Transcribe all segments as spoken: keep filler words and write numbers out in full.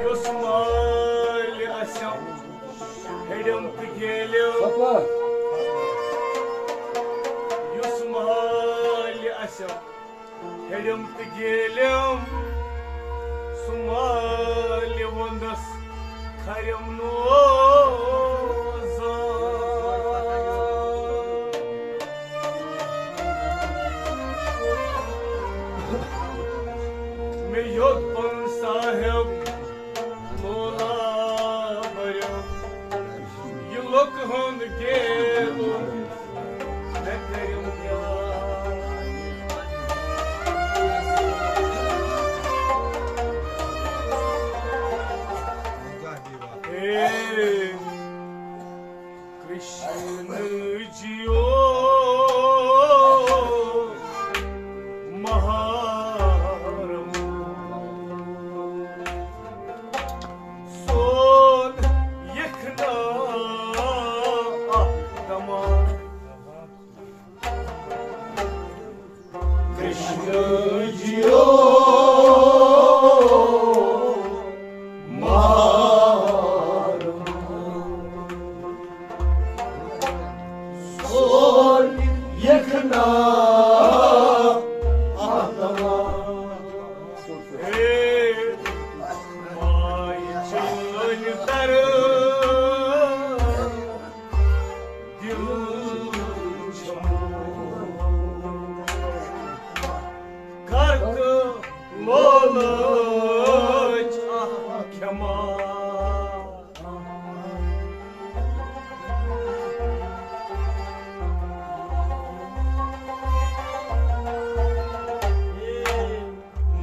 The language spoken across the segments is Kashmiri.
یُس مالہِ اسٮ۪م ہیٚرِم تہٕ گیلِم۔ یُس مالہِ اسٮ۪م ہیٚرِم تہٕ گیلِم، سُہ مالہِ وندس کھرِم نوزان۔ مےٚ یوٚت پنُن صاحب لولا بٔرِم، یہِ لُکہٕ ہُنٛد گیلُن مےٚ کٔرِم یاد۔ اے کرشن جیو مہارم، سون یخنا اکھ دمان۔ کرشن جیو مہارم، سون یخنا اکھ دمان۔ ہے ماے چٲنۍ درد دِل چھُم کر تہٕ لولٕچ اکھ کھٮ۪ما۔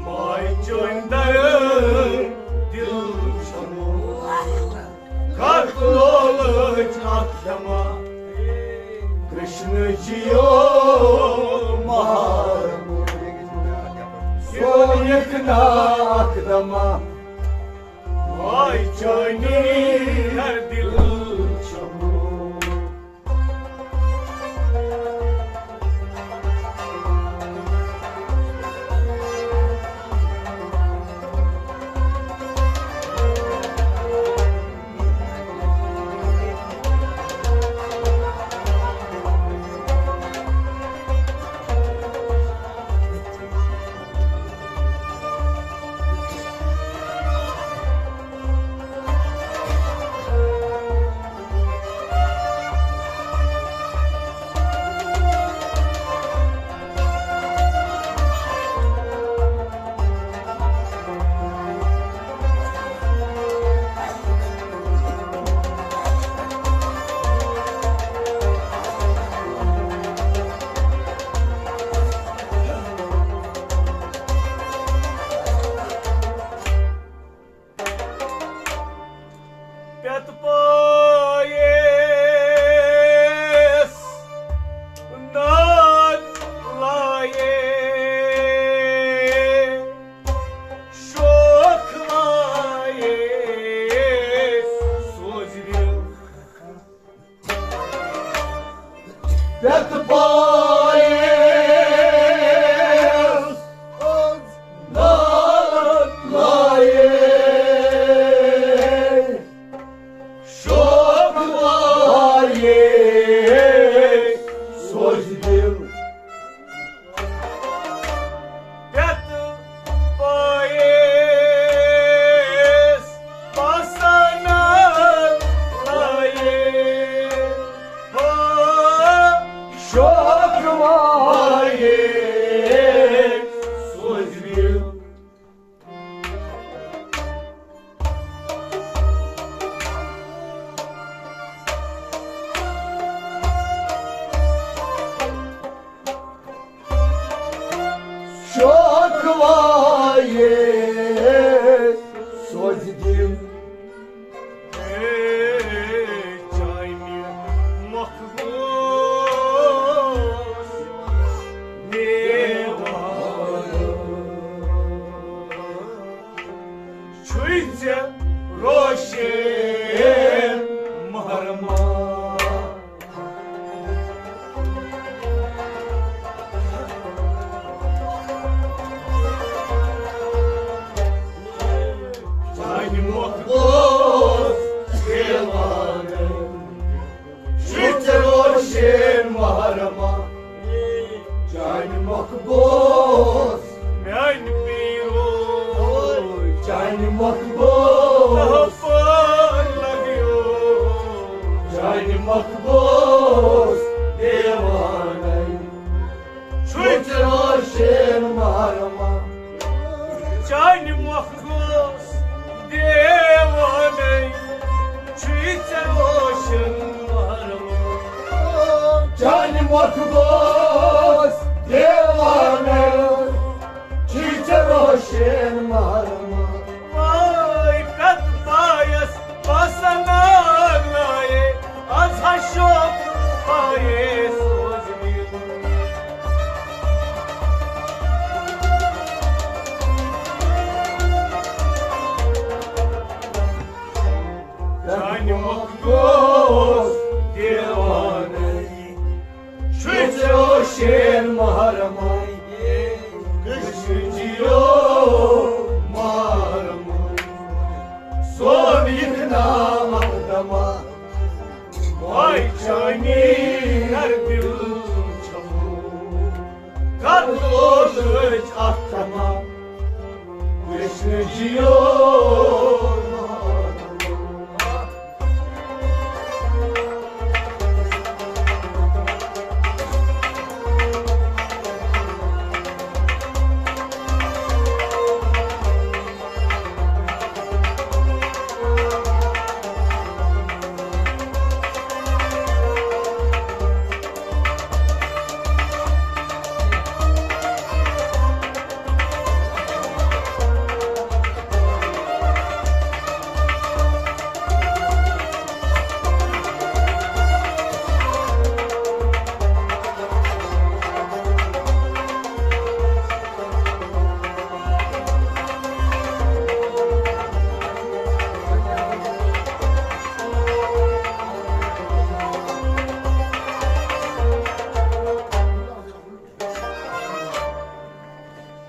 ماے چٲنۍ درد دِل چھُم کر تہٕ لولٕچ اکھ کھٮ۪ما۔ کرشن جیو مہارم، سون یخنا اکھ دمان۔ ماے چٲنۍ ہر دِل چھُم۔ پٮ۪تہٕ پایس ناد لایے، شوخ لایے سوزِ دِل۔ پٮ۪تہٕ پایس ناد لایے، شوخ لایے سوزِ دِل۔ پٮ۪تہٕ پایس پاسانہ لایے، ہو شوخ لایے سوزِ دِل۔ شوخ لایے سوزِ دِل۔ اے چانہِ مخدوم میوان، چھُے ژےٚ روشن مہرما۔ مۄکھ بوز دیوانَے، چھُے ژےٚ روشن محرمہ۔ چانہِ مۄکھ بوز میانہِ پیٖرو، چانہِ مۄکھ بوز تہٕ پٲر لگیو۔ چانہِ مۄکھ بوز دیوانَے، چھُے ژےٚ روشن محرمہ۔ چانہِ مۄکھ گوس دیوانَے، چھُے ژےٚ روشن محرمہ۔ چانہِ مۄکھ گوس دیوانَے، چھُے ژےٚ روشن محرمہ۔ وٲے پٮ۪تھ پایَس باسان نایے، از ہا شوق پایے سوز دِل۔ چانہِ مۄکھ گوس دیوانَے، چھُے ژےٚ روشن محرمہ۔ کٔشیٖر جیو محرمہ، سون یہِ ناو اکھ دمہ۔ وای چٲنی کر دِل چھلو، کر لوگ أچھ اکھ تھما، ویشنہٕ جیو۔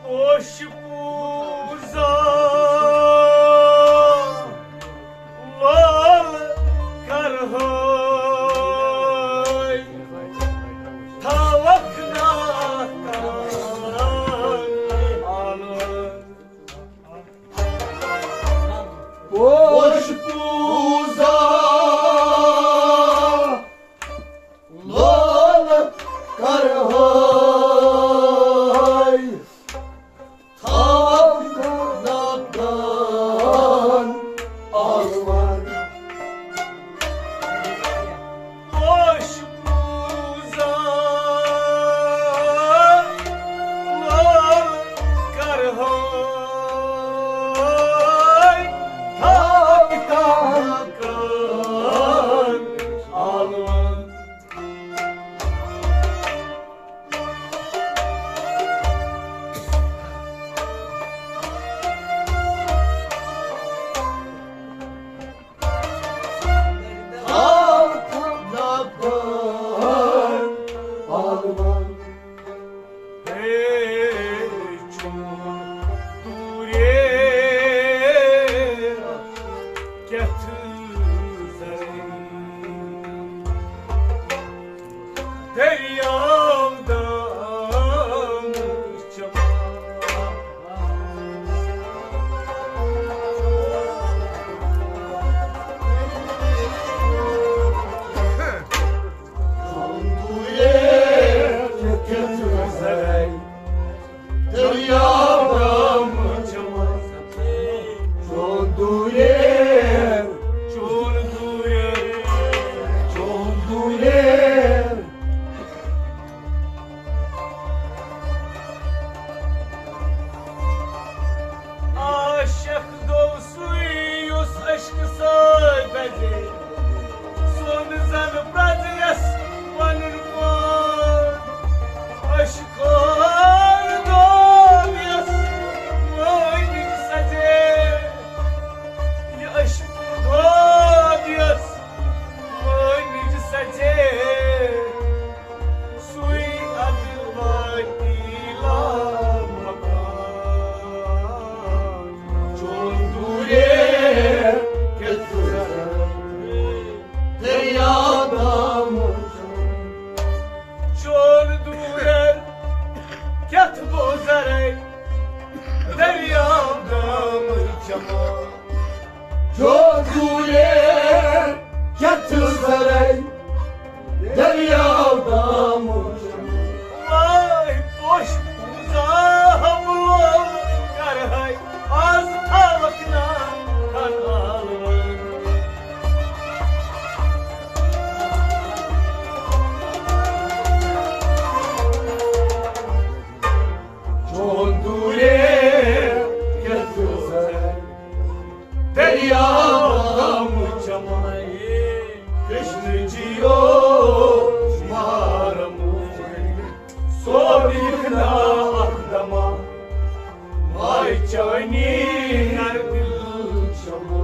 پوش پوزا لول کرہوے، تھاوکھ ناکان آلو۔ پوش پوزا لول کرہوے، تھاوکھ ناکان آلوان۔ پوش پوزا لول کرہوے، تھاوکھ ناکان آلوان۔ دریاو دام چمان۔ دریاو دام چمان۔ چون دوریر، چون دوریر، چون دوریر۔ عاشق گوٚو سُے یُس عشقہٕ سۭتۍ دَزے، سۄن زَن پرٛزیٚیَس پَنُن پان۔ عشقَن دوٚپ یَس مٲنِج سَزے۔ چوکوٗلے کیٛاہ ژٕ زرے دٔریاو دامُت۔ وای پوش پوٗزا حملو کرہے، آز تھاوکھ نا کھن آلوان۔ چون دوٗرے کیٛاہ ژٕ زرے دٔریاو دامُت چمے، کرشن جیو مارمو، سوریکھ نا اکھ دما، ماے چانی نر دل چمو۔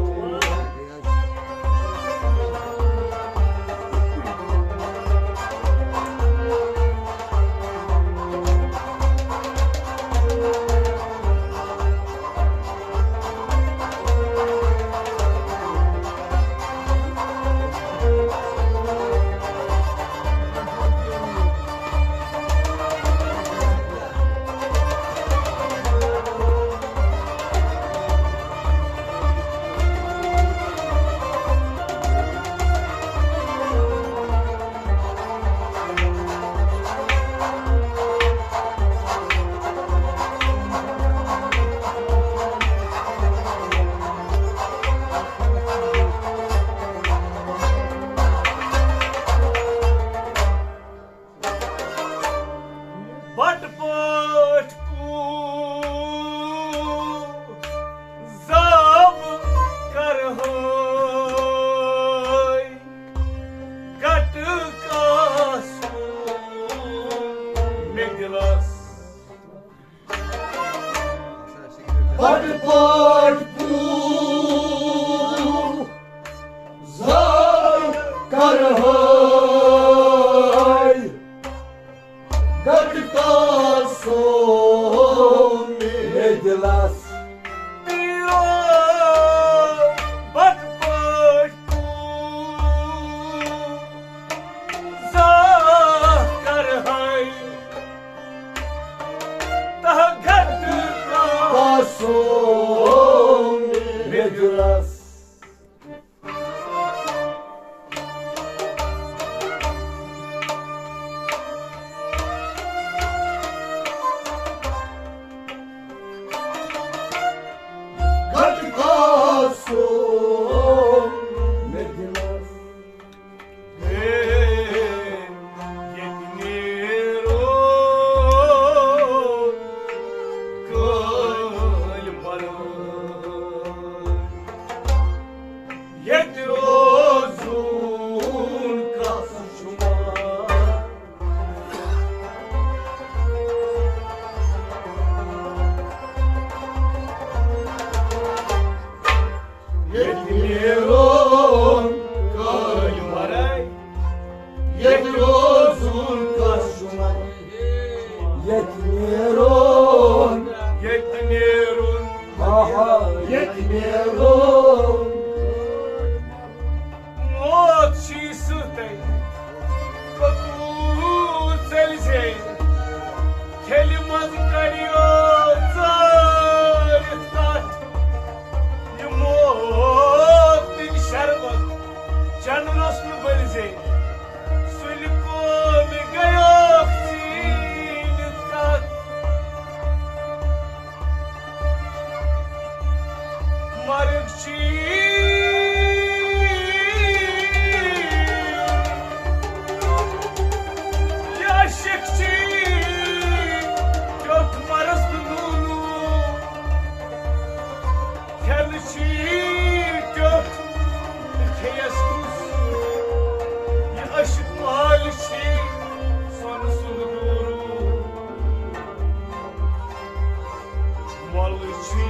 بٹ پٲٹھۍ پوٗ زاو کرہوے گٹہٕ کاسُن مےٚ دِلس۔ بٹ پٲٹھۍ پوٗ زاو کرہوے گٹہٕ کاسُن مےٚ دِلس۔ پیو بٹ پٲٹھۍ پوٗ زاہ کرہے تہ گھٹ کاسُن مےٚ دِلس۔ گھٹ کاسُن مےٚ دِلس۔ ہے، ییٚتہِ نیرو کٲلۍ مَرٲے۔ ییٚتہِ روزُن کَس چھُ مَران۔ ییٚتہِ نیرُن کٲلۍ وَرٲے، ییٚتہِ روزُن کَس چھُ وَرٲے۔ ییٚتہِ نیرُن، ییٚتہِ نیرُن، آہا، ییٚتہِ نیرُن۔ موت چھُے سۭتۍ، پوٚتوٗ ژٔلۍ زے، کھیلہِ منٛز کریو ژٲرِتھ کتھ۔ یہِ موت تٔمۍ شربت چنہٕ روٚس نہٕ بٔلۍ زے، سُلہِ کومہِ گیوکھ ژیٖنِتھ کتھ۔ مرگ چھی یا شک چھی، ٹیوٹھ مرض تہٕ نوٗنہٕ۔ کھٮ۪نہٕ چھی ٹیوٹھ تہٕ کھیٚیَس کُس۔ یہِ عشق مال چھی سۄنہٕ سُنٛد ڈوٗروٗ۔ مۄلہٕ چھی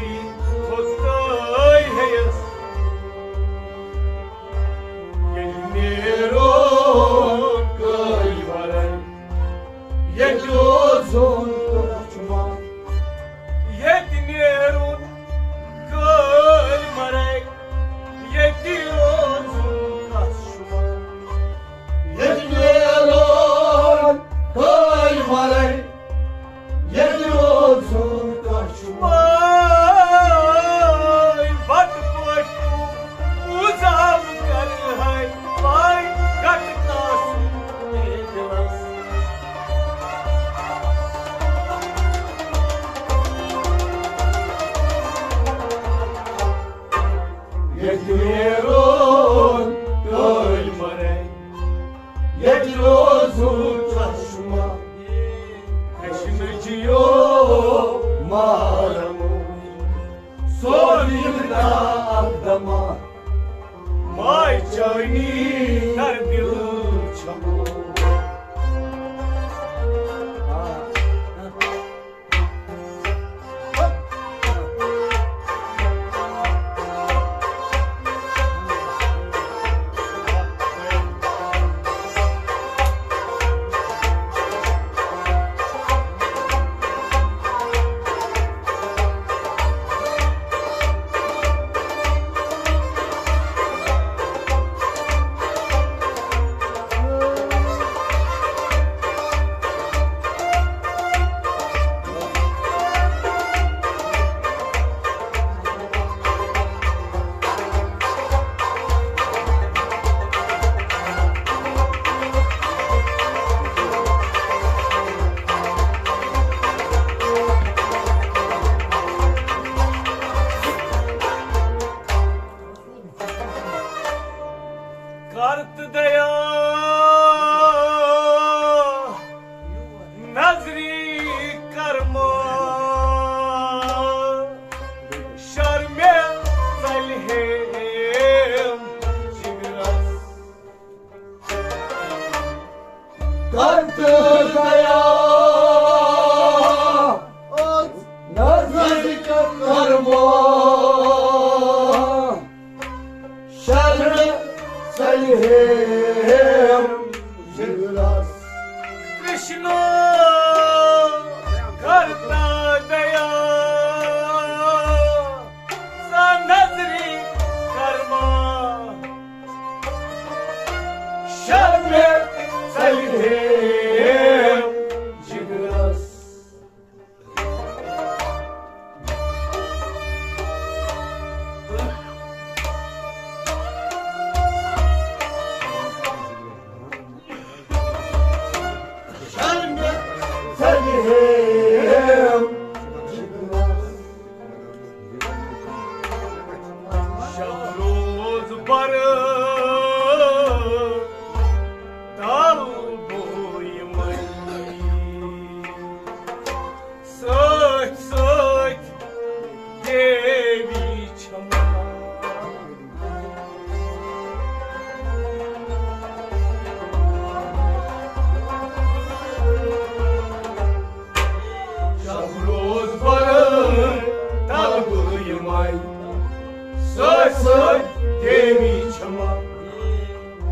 خۄداے ہیٚیَس ییٚتہِ نیرُن کٲلۍ مَرَے، ییٚتہِ روزُن چشمہ، کشمہ جیو مارمو، سورُے یِم دا اکھ دمہ، ماے چٲنی کر دِل چھمو۔ کر تہٕ دیا نظری کرما، شرمہِ ژلہِ ہے جگرس۔ کر تہٕ دیا نظر کرما، شرمہِ ژلہِ ہے جگرس۔ کرشنا کرتا دیا، سا نظری کرما، شرمہِ ژلہِ ہے جگرس۔ شب روز بر تل بوی مئی، سۭتۍ سۭتۍ دیوی چھما۔ شب روز برن تلبہٕ یِمے، سۭتۍ سۭتۍ دیوی چھما۔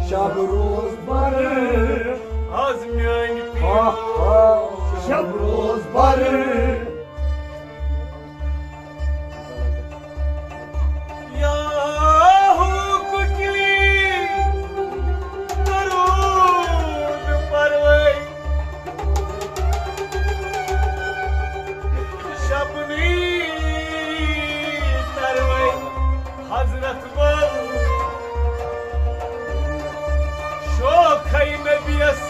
شب روز برن، از میٲنۍ پیٖر۔ آہ، آہ۔ شب روز برن۔ یا ہو کُکلی درود پروے، شبنی تروے حضرت ول، شوخے نبیس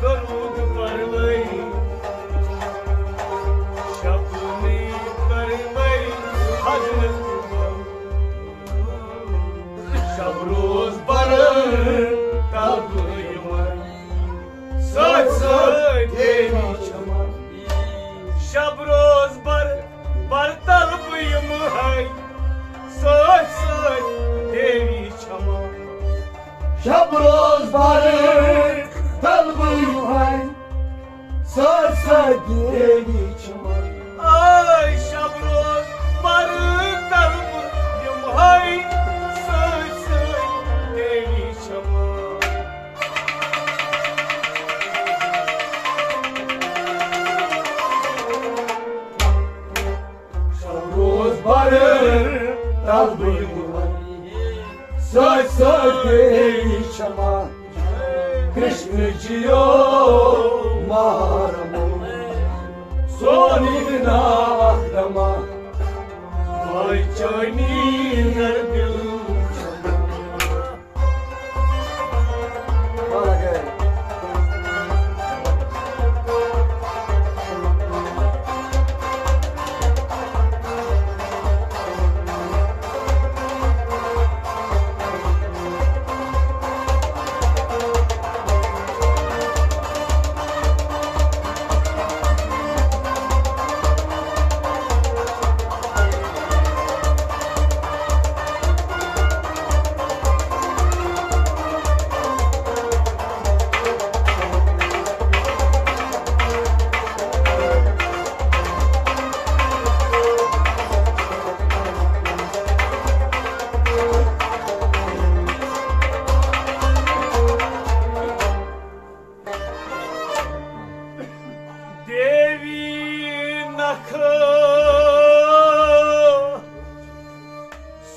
درود پروے، شبنی تروے حضرت ول۔ شب روز برن تلبہٕ یِمے، سۭتۍ سۭتۍ دیوی چھما۔ شب روز بر، بر تلبہٕ یِمے، سۭتۍ سۭتۍ دیوی چھما۔ شب روز بر تلبہٕ یِمے، سۭتۍ سۭتۍ دیوی چھما۔ آے شب روز بر تلبہٕ یِمے، سۭتۍ سۭتۍ دیوی چھما۔ شب روز بر تلبہٕ یِمے، سۭتۍ سۭتۍ دیوی چھما۔ کرشن جیو مارمو، سونی ناکھ دما، بھائی چانی نر دل چھما۔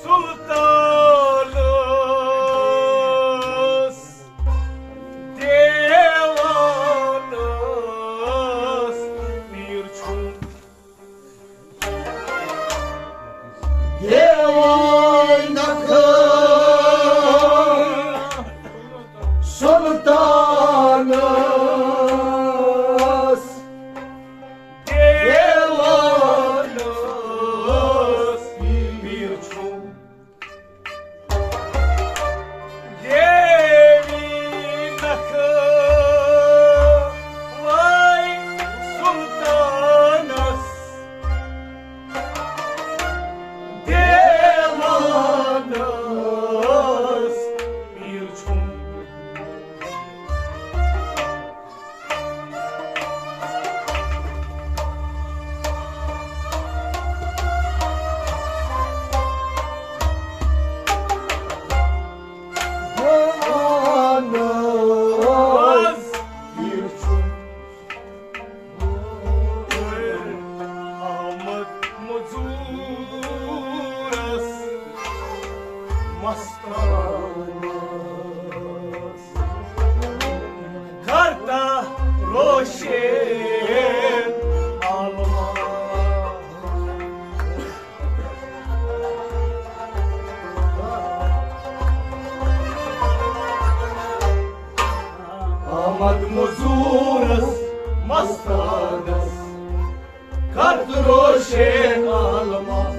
سلطانس دیوانس پیر چھُم۔ دیوانس سلطانس دیوانس پیر چھُم۔ دیوی نکھٕ وٲے سلطانس دیوانس پیر چھُم۔ آمد مزورس مستانس کرتا روشن عالمس۔ آمد مزورس مستانس کرت روشن عالمس۔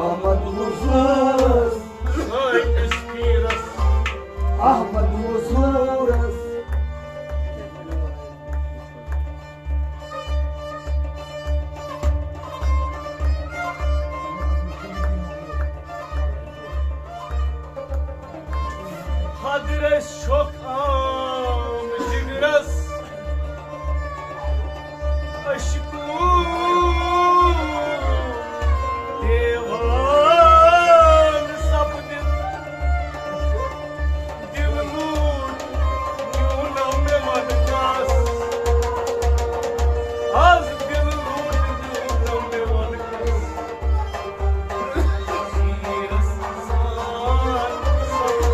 آمد مزورس سٲنِس پیٖرس احمد مزورس۔ حضرت شوق عام جگرس عشقو دیوان سپدِتھ۔ دل لوٗٹ نیونم مےٚ وَنہٕ کس۔ از دل لوٗٹ نیونم مےٚ وَنہٕ کس۔ پیٖرس سان سپُد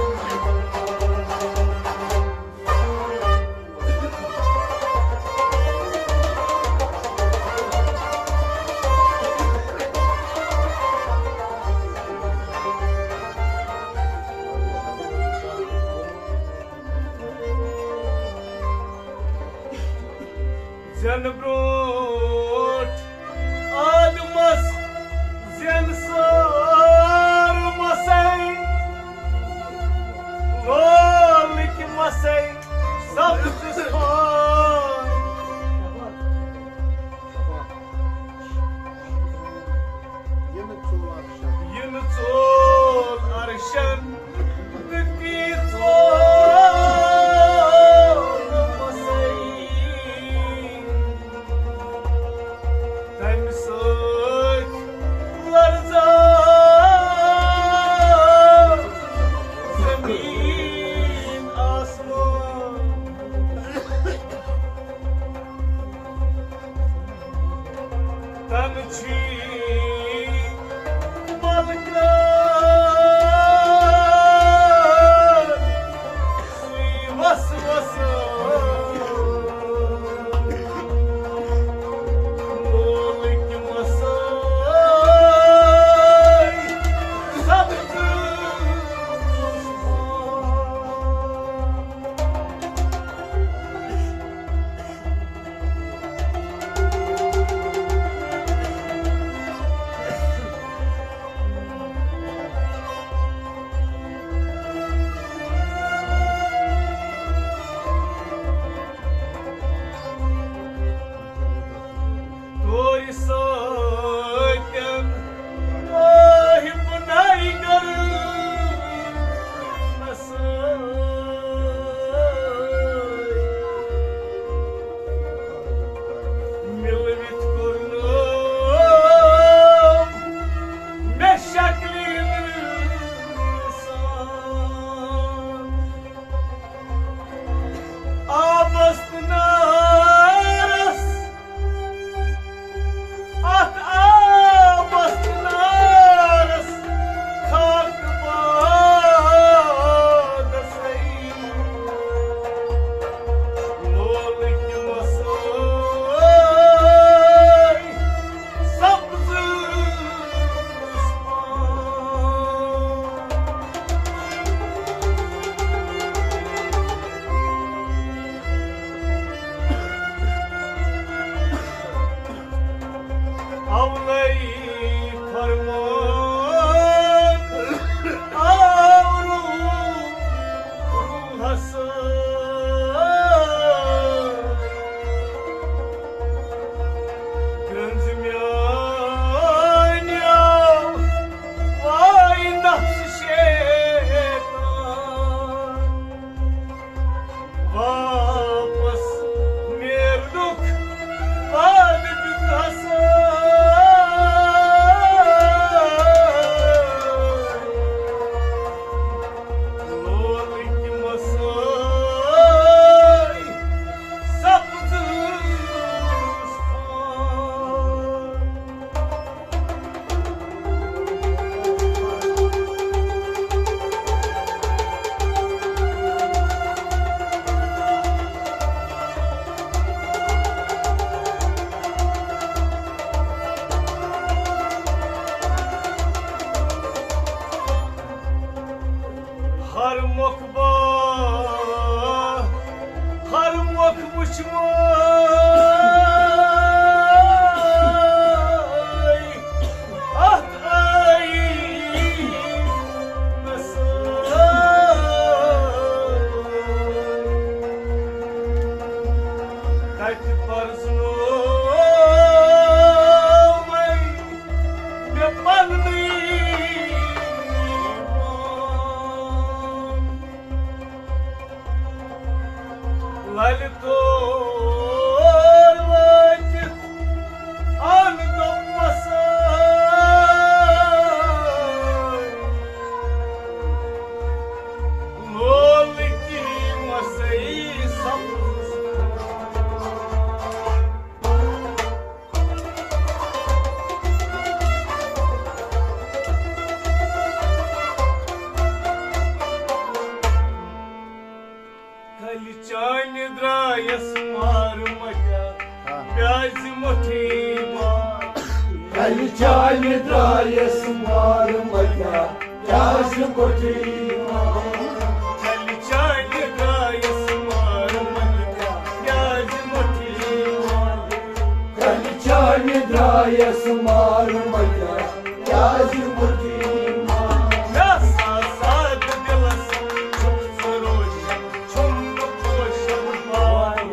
زٮ۪نہٕ برٛونٛٹھ آدمس زٮ۪ن سٲر مسے، لولٕکۍ مسے سبزس پھٲلۍ۔ یِنہٕ ژول عرشن تہٕ تی ژول مسے۔ مۄکھ با، ہر مۄکھ وٕچھمَے۔ اتھ آیی نہٕ سٲے۔ کتہِ پرزنووے مےٚ پننُے ایمان؟ للہِ تور وٲتِتھ اَن دوٚپمَس، لولہٕ کی مسئی سبز۔ کلہِ چانہِ درٛایس مار متیا، ہاں۔ پیازِ مُٹھی مار۔ کلہِ چانہِ درٛایس مار متیا، پیازِ مُٹھی مار۔ کلہِ چانہِ درٛایس مار متیا، پیازِ مُٹھی مار۔ کلہِ چانہِ درٛایس مار متیا، پیازِ مُٹھی مار۔ مےٚ آسہٕ ہا سادٕ دِلس چھُکھ ژٕ روشن، چھُم نہٕ پوشن پاے۔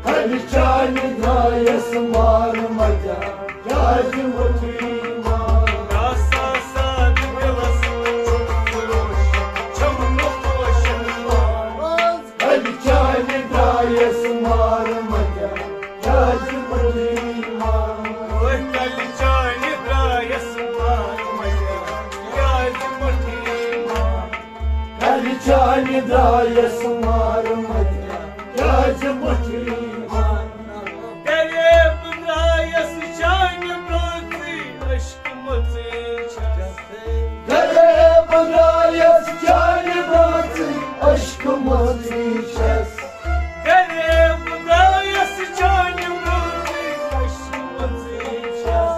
کلہِ چانہِ درٛایس مار متیا، پیازِ مُٹھی مار۔ مےٚ آسہٕ ہا سادٕ دِلس چھُکھ ژٕ روشن، چھُم نہٕ پوشن پاے۔ کلہِ چانہِ درٛایس مار متیا، پیازِ مُٹھی مار۔ اوے کلہِ چانہِ درٛایس مار متیا، پیازِ مُٹھی مار۔ کلہِ چانہِ درٛایس مار متیا، پیازِ مُٹھی مار۔ گرے بہٕ درٛایس چانہِ برونٛژٕے، عشقہٕ مٔژٕے چھَس۔ گرے بہٕ درٛایس چانہِ برونٛژٕے، عشقہٕ مٔژٕے چھَس۔ گرے بہٕ درٛایس چانہِ برونٛژٕے، عشقہٕ مٔژٕے چھَس۔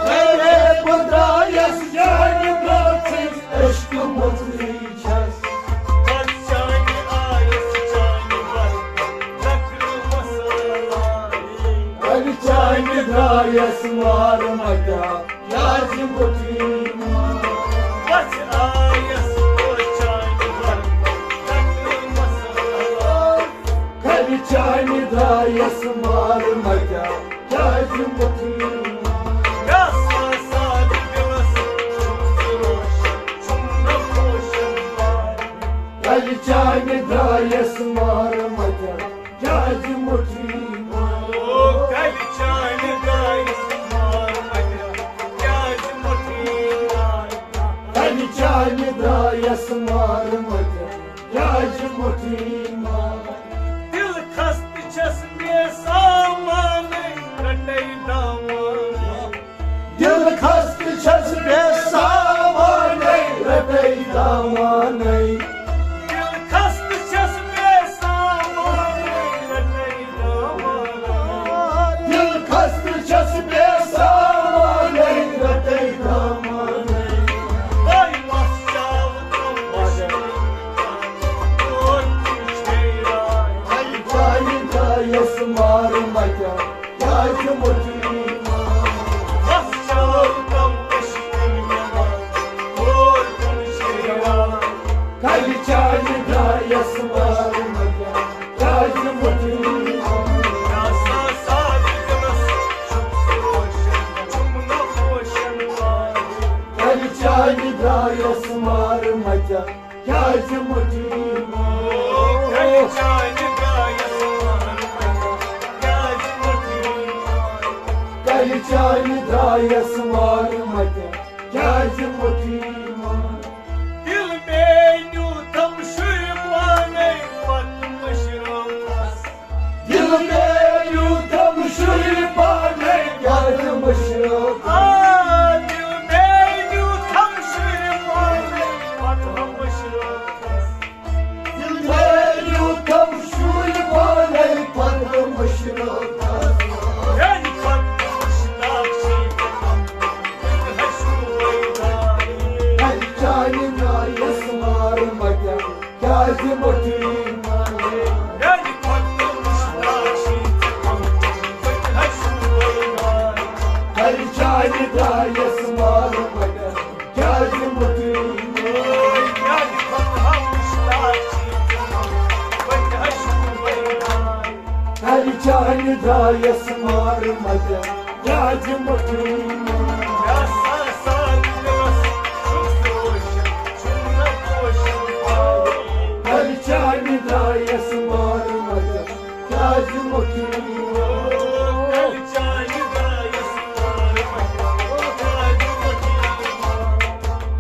گرے بہٕ درٛایس چانہِ برونٛژٕے، عشقہٕ مٔژٕے چھَس۔ بس چانہِ آیس چانہِ برکت، لکرٕ مسالہٕ۔ بس چانہِ درٛایس مار متیا، پیازِ مُٹھی مار۔ بس آیس چانہِ برکت، لکرٕ مسالہٕ۔ کلہِ چانہِ درٛایس مار متیا، پیازِ مُٹھی مار۔ مےٚ آسہٕ ہا سادٕ دِلس چھُکھ ژٕ روشن، چھُم نہٕ پوشن پاے۔ کلہِ چانہِ درٛایس مار متیا، پیازِ مُٹھی مار۔ او کلہِ چانہِ درٛایس مار متیا، پیازِ مُٹھی مار۔ کلہِ چانہِ درٛایس مار متیا، پیازِ مُٹھی مار۔ دِل خستہٕ چھَس بے سامانَے، رَٹَے دامانَے۔ دِل خستہٕ چھَس بے سامانَے، رَٹَے دامانَے۔ دِل خستہٕ چھَس بے سامانَے، رَٹَے دامانَے۔ دِل خستہٕ چھَس بے سامانَے، رَٹَے دامانَے۔ وَے مَس چاوٕ تِم پَشمیٖن، اور تِم چھے راے۔ وَے چانہِ درٛایَس مار مَتیا، پیازِ مُٹھی مار۔ بس چلو تم کشمیر میں بات، اور کن شیرا۔ کلہِ چانہِ درٛایَس مار مَتیا، پیازِ مُٹھی مار۔ ناسا سادٕ دِلس چھُم سُہ روشن، چھُم نہٕ پوشن پاے۔ کلہِ چانہِ درٛایَس مار مَتیا، پیازِ مُٹھی مار۔ کلہِ چانہِ درٛایَس مار مَتیا، پیازِ مُٹھی مار۔ کلہِ چانہِ درٛایَس مار مَتیا، پیازِ مُٹھی مار۔ دِل میٛانیُو تھَم شُرۍ پانَے پَتہٕ مٔشرٲومَس۔ دِل میٛانیُو تھَم شُرۍ پانَے پَتہٕ مٔشرٲومَس۔ آ، دِل میٛانیُو تھَم شُرۍ پانَے پَتہٕ مٔشرٲومَس۔ دِل میٛانیُو تھَم شُرۍ پانَے پَتہٕ مٔشرٲومَس۔ میٛانہِ پَتہٕ مُشتاق چھِ تہِ مۄٹھٕے مارے۔ میانہِ کھۄتہٕ وٕچھناو شیٖنہٕ ژےٚ کم، بہٕ تہِ ہشہِ وٲے نار۔ کَرِ چانہِ درٛایَس مارٕ مگر کیٛازِ مۄٹھٕے مارے؟ میانہِ کھۄتہٕ ہم وٕچھناو شیٖنہٕ ژےٚ کم، بہٕ تہِ ہشہِ وٲے نار۔ کَرِ چانہِ درٛایَس مارٕ مگر کیٛازِ مۄٹھٕے مارے؟ مےٚ سا سا دِلَس چھُکھ ژٕ روشن، چھُم نہ پوشن پاے۔ کَرِ چانہِ درٛایَس مارٕ مگر کیٛازِ مۄٹھٕے مارے؟ کَرِ چانہِ درٛایَس مارٕ مگر کیٛازِ مۄٹھٕے مارے؟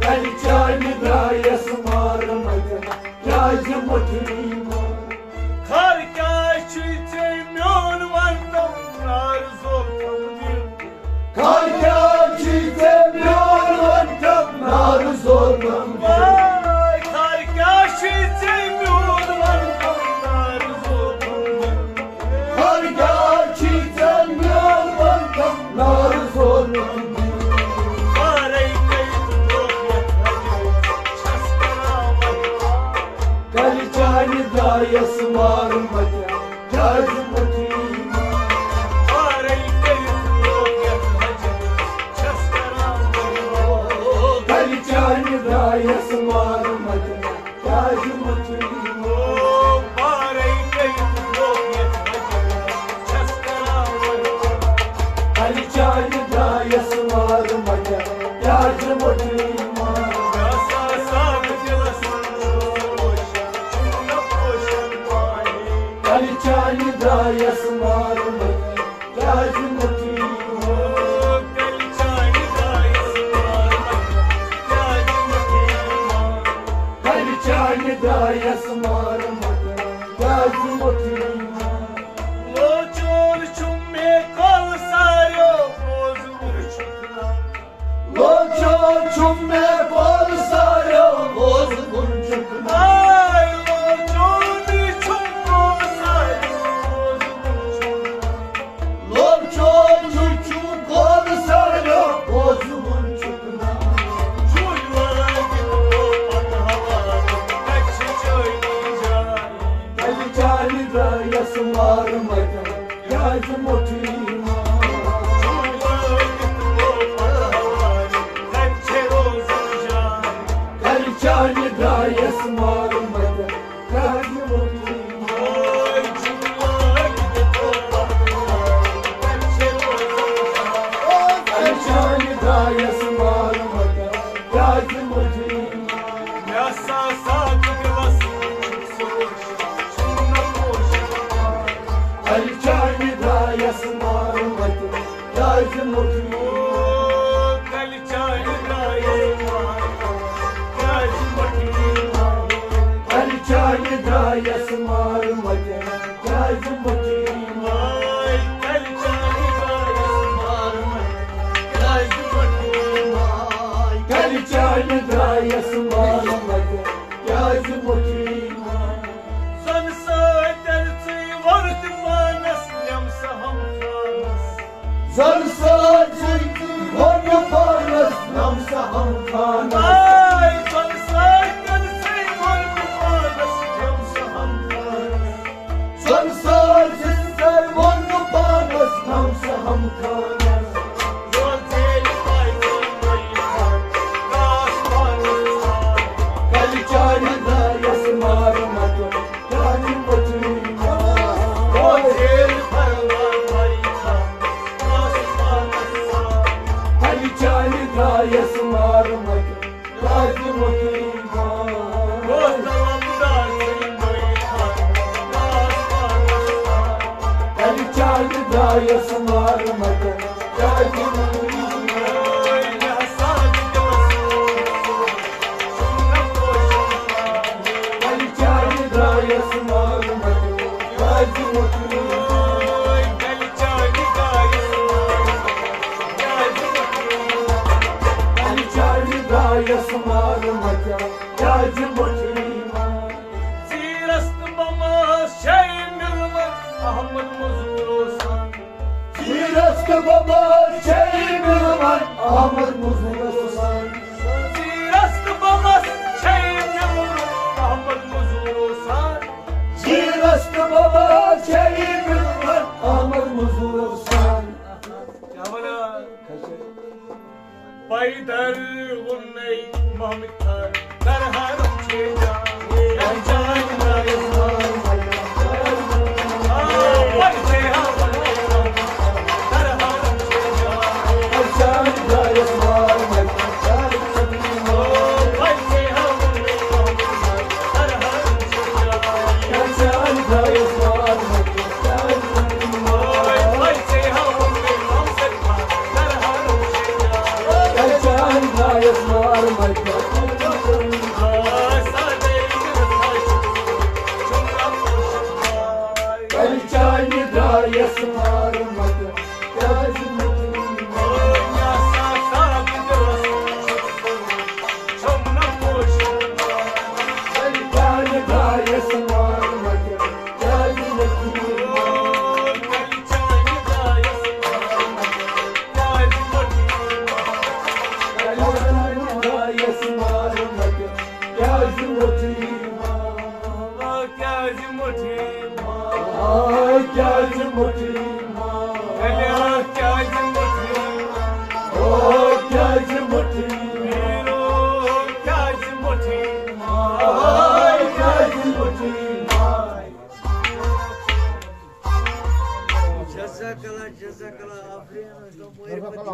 کَرِ چانہِ درٛایَس مارٕ مگر کیٛازِ مۄٹھٕے مارے؟ خار کیٛاہ چھُے ژےٚ میون وَنتم نار زول تھوٚمُت؟ خار کیٛاہ چھُے ژےٚ میون وَنتم نار زول تھوٚمُت؟ واے، خار کیٛاہ چھُے ژےٚ میون وَنتم نار زول تھوٚمُت؟ خار کیٛاہ چھُے ژےٚ میون وَنتم نار زول تھوٚمُت؟ وارَے کٔرِتھ برونٛہہ یَتھ نظرِ چھَس کَران وَتھ۔ کَرِ چانہِ درٛایَس مارٕ مگر کیٛازِ مۄٹھٕے مارے؟ وارَے کٔرِتھ برونٛہہ یَتھ نظرِ چھَس کَران وَتھ۔ کَرِ چانہِ درٛایَس مارٕ مگر کیٛازِ مۄٹھٕے مارے؟ او، وارَے کٔرِتھ برونٛہہ یَتھ نظرِ چھَس کَران وَتھ۔ کَرِ چانہِ درٛایَس مارٕ مگر کیٛازِ مۄٹھٕے مارے؟ مےٚ سا سا دِلَس منٛز روشن، چھُم نہ پوشن پاے۔ کَرِ چانہِ درٛایَس مارٕ مگر کیٛازِ مۄٹھٕے مارے؟ او، کَرِ چانہِ درٛایَس مارٕ مگر کیٛازِ مۄٹھٕے مارے؟ کَرِ چانہِ درٛایَس مارٕ مگر کیٛازِ مۄٹھٕے مارے؟ لوچوٗن چھُم مےٚ کۄل ساریو، بوزوُن چھُکھ نا۔ لوچوٗن چھُم مےٚ کۄل ساریو، بوزوُن چھُکھ نا۔ آے لوچوٗن چھُم کۄل ساریو، بوزوُن چھُکھ نا۔ لوچوٗن چھُم کۄل ساریو، بوزوُن چھُکھ نا۔ جُل لٲگِتھ گوٚو پتہٕ ہوارٕ، تَتہِ چھِ چٲنی جاے۔ کَرِ چانہِ درٛایَس مارٕ مگر کیٛازِ مۄٹھٕے مارے؟ کَرِ چانہِ درٛایَس مارٕ مگر کیٛازِ مۄٹھٕے مارے؟ کَرِ چانہِ درٛایَس مارٕ مگر کیٛازِ مۄٹھٕے مارے؟ مےٚ سا سا دِلَس چھُکھ ژٕ روشن، چھُم نہ پوشن پاے۔ کَرِ چانہِ درٛایَس مارٕ مگر کیٛازِ مۄٹھٕے؟ او، کَرِ چانہِ درٛایَس مارٕ مگر کیٛازِ مۄٹھٕے مارے؟ کَرِ چانہِ درٛایَس مارٕ مگر کیٛازِ مۄٹھٕے مارے؟ کَرِ چانہِ درٛایَس مارٕ مگر کیٛازِ مۄٹھٕے مارے؟ کَرِ چانہِ درٛایَس مارٕ مگر کیٛازِ مۄٹھٕے مارے؟ زَن سۭتۍ تیٚلہِ ژٕے ووٚرُتھ پانَس نِم سا ہمخانَس۔ زَن سۭتۍ ژٕے ووٚرُتھ پانَس نِم سا ہمخانَس۔ آے زَن سۭتۍ تیٚلہِ ژٕے ووٚرُتھ پانَس نِم سا ہمخانَس۔ زَن سۭتۍ ژٕے ووٚرُتھ پانَس نِم سا ہمخانَس۔ کَرِ چانہِ درٛایَس مارٕ مگر کیٛازِ مۄٹھٕے مارے؟ کَرِ چانہِ درٛایَس مارٕ مگر کیٛازِ مۄٹھٕے مارے؟ کَرِ چانہِ درٛایَس مارٕ مگر کیٛازِ مۄٹھٕے مارے؟ کَرِ چانہِ درٛایَس مارٕ مگر کیٛازِ مۄٹھٕے مارے؟ کَرِ چانہِ درٛایَس مارٕ مگر کیٛازِ مۄٹھٕے مارے؟ ژیٖرَس تہٕ بَمَس چھے مِلوَن احمد مٔزوٗر اوسان۔ ژیٖرَس تہٕ بَمَس چھے مِلوَن احمد مٔزوٗر اوسان۔ ژیٖرَس تہٕ بَمَس چھے مِلوَن احمد مٔزوٗر اوسان۔ پیدل وُنُے محمد کر، در حرم چھے جان، پہچان درس محمد کر۔ آ، پہچان درس محمد کر۔ جزاک اللہ، جزاک اللہ، آفرین۔